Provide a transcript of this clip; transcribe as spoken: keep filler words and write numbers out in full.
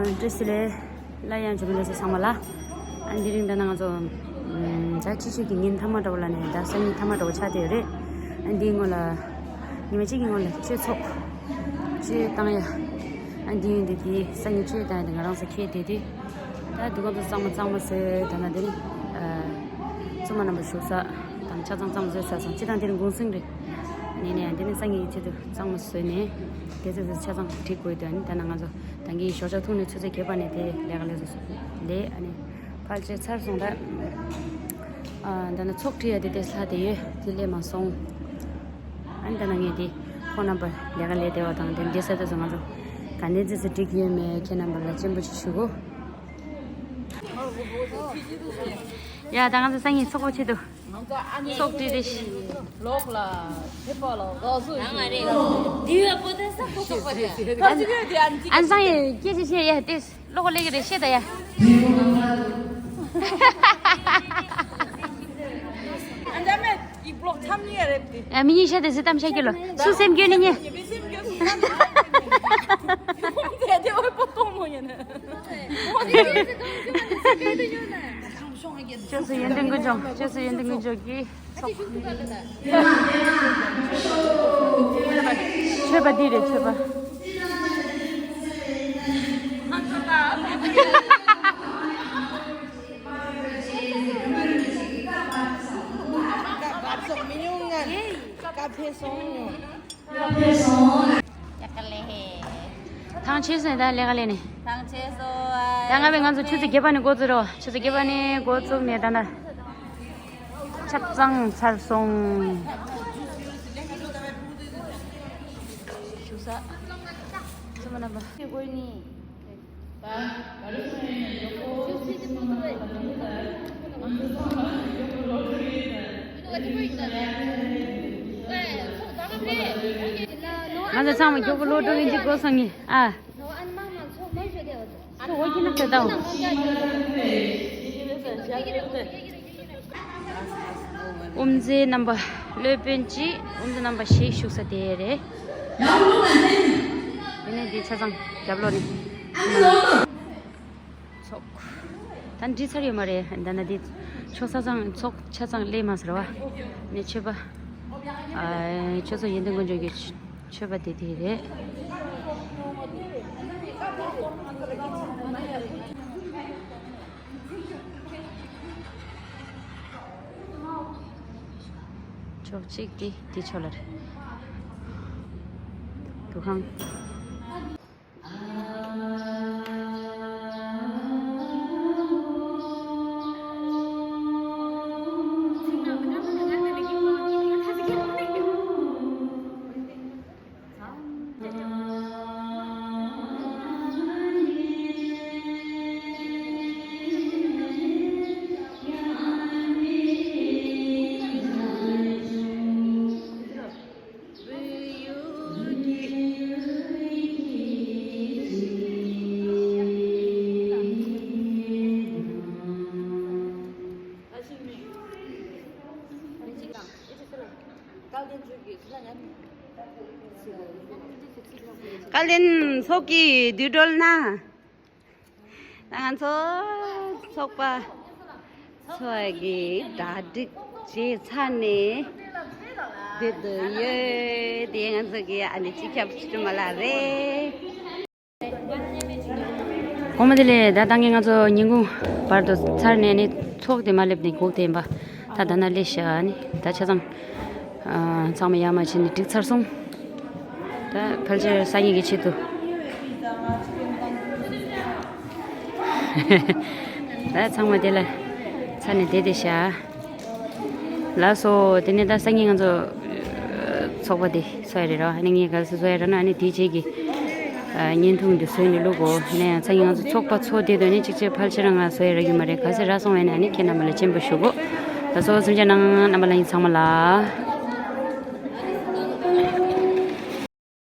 བཀྲ་ཤིས་བདེ་ལེགས། སླར་ཡང་འབྱོན་པ་ལེགས་སོ་ཚང་མ་ལ། ཨ་འདི་རིང་ད་ནང་ང་ཚོ་ཨམ་ད་ཕྱི་ཕྱི་གི་ཉིན་ཐ་མ་འདྲ་བོ་ལ་ནས་ད་སང་ཉིན་ཐ་མ་འདྲ་བོ་ཆགས་བསྡད་ཡོད་རེད། ཨ་འདིའི་སྔོན་ལ་ཉི་མ་གཅིག་གི་སྔོན་ལ་གཅོད་ཚོགས་གཅོད་བཏང་ཡ། ཨ་འདི་ཡོད་འདི་དེ་སང་ཉིན་གཅོད་བཏང་ཡ་དེ་ང་རང་ཚོ་ཁྱེད་དེ་དུས་ད་འདུ་ཁང་དུ་གཙང་མ་གཙང་མ་བཟོས། ད་ནང་དེ་ནི་ཨ་བཙུན་མ་རྣམ་པ་བཞུགས་ས་དང་ཆ་ཚང་གཙང་མ་བཟོས་ཚར་སོང་། སྤྱིར་བཏང་དེ་ནི་གུང་སེང་རེད། ནས་ནས་ཡང་དེ་ནི་སང་ཉིན་ཆེད་དུ་གཙང་མ་བཟོས་ནས་དེ་ཚོ་ཚོ་ཆ་ཚང་བསྒྲིག་དགོས་དོན་ད་ནང་ང་ཚོ། ད་གིན་ཞོགས་ཇ་འཐུང་ནས་ཆུ་ཚོད་བརྒྱད་པ་ནས་དེ་ལས་ཀ་ལས་སོ་སོ་ལས་ཨ་ནི་ཕལ་ཆེར་ཚར་སོང་། ད་ཨ་ད་ནི་ཚོགས་ཁྲིད་ཡ་དེ་དེ་ལྷག་དེ་ཡོད་དེ་ལས་མ་སོང་། ཨ་ནི་ད་ནི་ངས་དེ་ཁོང་རྣམ་པ་ལས་ཀ་ལས་བསྡད་པ་དང་དེ་འདྲ་ས་དེ་ཚོ་ང་ཚོ་ག་འདྲ་ཙི་ཙི་འགྲིག་གི་ཡོད་མེད་ཁྱེད་རྣམ་པ་ལ་སྤྱན་པོ་ཅིག་ཞུ་གོ། ཡ་ད་ང་ཚོ་སང་ཉིན་ཚོགས་པ་ཆེད་དུ། ཚོགས་སྒྲིག་རེ་ཞིག་ལོག་ལ་ཁྱེད་པ་ལ་དགའ་བསུ་ཞུ། ང་རེད། འདི་བས་པོ་ཏན་ས་ཁོ་ཚོགས་པ་ཅན། ཨན་སང་ཡི་སྐད་ཆ་བཤད་ཡ་ཏེ་ལོག་ལེགས་རེ་བཤད་ད་ཡ། ཨན་ད་མེད་ཀྱི་བློག་མཚམས་ཉིད་རེད་དེ། ཨ་མི་གཉིས་བཤད་དེ་ཟི་གཏམ་བཤད་ཀྱི་ལོ་སུ་སེམས་སྐྱོ་ནི་ཉེ། ཡེ་བི་སེམས་སྐྱོ་སུ་ཡང་ན། དེ་དེ་བས་པོ་གཏོང་མོ་ཡིན། ཅོ་སུ་ཡོན་ཏན་ཀུན་སྦྱོང་། ཅོ་སུ་ཡོན་ཏན་ཀུན་སྦྱོང་གིས་ཚོགས། མཆོད་པ་འདི་རེད་མཆོད་པ། ཐང་ཆད་སོང་། ད་ལས་ཀ་ལས་ནས། ཐང་ཆད་སོང་། ད་ང་བས་ང་ཚོ་ཆུ་ཚོད་བརྒྱད་པ་ནས་འགོ་བཙུགས་རོགས། ཆུ་ཚོད་བརྒྱད་པ་ནས་འགོ་བཙུགས་ནས་ད་ན་ཆ་ཚང་ཚར་སོང་། བཞུགས་ས་བཙུན་མ་རྣམ་པ། ང་ཚོ་ཚང་མ་མགྱོགས་པོ་ལོག་འགྲོ་གི་འཇིགས་དགོས་སོང་ངས་ཨ། དབུ་མཛད་རྣམ་པ་སློབ་དཔོན་གཅིག་དབུ་མཛད་རྣམ་པ་བཞི་བཞུགས་ས་དེ་རེད། དེ་ནས་འདི་ཆ་ཚང་རྒྱབ་ལོགས་ནས། ཚོགས། ད་འགྲིག་ཚར་ཡོད་མ་རེད། ད་ནི་འདི་ཆོ་ས་ཚང་ཚོགས་ཆ་ཚང་སླེབས་མ་ཟེར་བ། ནས་མཆོད་པ། ཨ་ཆོས་ཚོགས་ཡོན་ཏན་དཀོན་མཆོག་གི་མཆོད་པ་དེ་དེ་རེད། ཕྱོགས་གཅིག་དེ་དེ་ཕྱོགས་ལ་རེད། འདུ་ཁང་། བཀའ་བློན་ཚོགས་ཀྱིས་བསྡུས་གྲོལ་གནང་། ང་ཚོ་ཚོགས་པ་ཚོ་གི་གྲ་སྒྲིག་བྱས་ཚར་ནས་བསྡད་དུ་ཡོད། དེ་ང་ཚོ་གི་ཨ་ནི་སྤྱི་ཁྱབ་སྤྱི་མ་ལགས་རེད། གོང་མ་དེ་ལས་ད་ལྟ་ངས་ང་ཚོ་ཉིན་གུང་བར་དུ་ཚར་ནས་ནི་ཚོགས་དེ་མ་སླེབས་ནས་སྒུག་བསྡད་ཡིན་པ། ད་ད་ན་སླེབས་ཤག་ཨ་ནི་ད་ཆ་ཚང་ཨ་ཚང་མ་ཡར་མར་བྱས་ནས་འགྲིག་ཚར་སོང་། ད་ཕལ་ཆེར་སང་ཉིན་གྱི་ཆེད་དུ། ད་ཚང་མ་དེ་ལ་ཚར་ནས་བསྡད་བསྡད་ཤག་ལགས་སོ། དེ་ནས་ད་སང་ཉིན་ང་ཚོ་ཚོགས་པ་དེ་ཚོགས་ཡ་རེད་རོ། ཨ་ནི་ངས་ག་ཚོད་ཚོགས་ཡ་རེད་ན་ཨ་ནི་དེའི་རྗེས་ཀྱི་བརྙན་ཐུང་དེ་བཟོས་ནས་བླུག་གོ་ནས་ཡང་སང་ཉིན་ང་ཚོ་ཚོགས་པ་ཚོགས་བསྡད་དོན་ནི་གཅིག་བྱས་ཕལ་ཆེར་ང་བཟོ་ཡ་རག་གི་མ་རེད། ག་ཚོད་རག་སོང་བས་ན་ཨ་ནི་ཁྱེད་རྣམ་པ་ལ་སྤྱན་པ་ཞུ་གོ་ལགས་སོ། སེམས་ཅན་ནང་རྣམ་པ་ལ་ཡིན་ཚང་མ་ལ།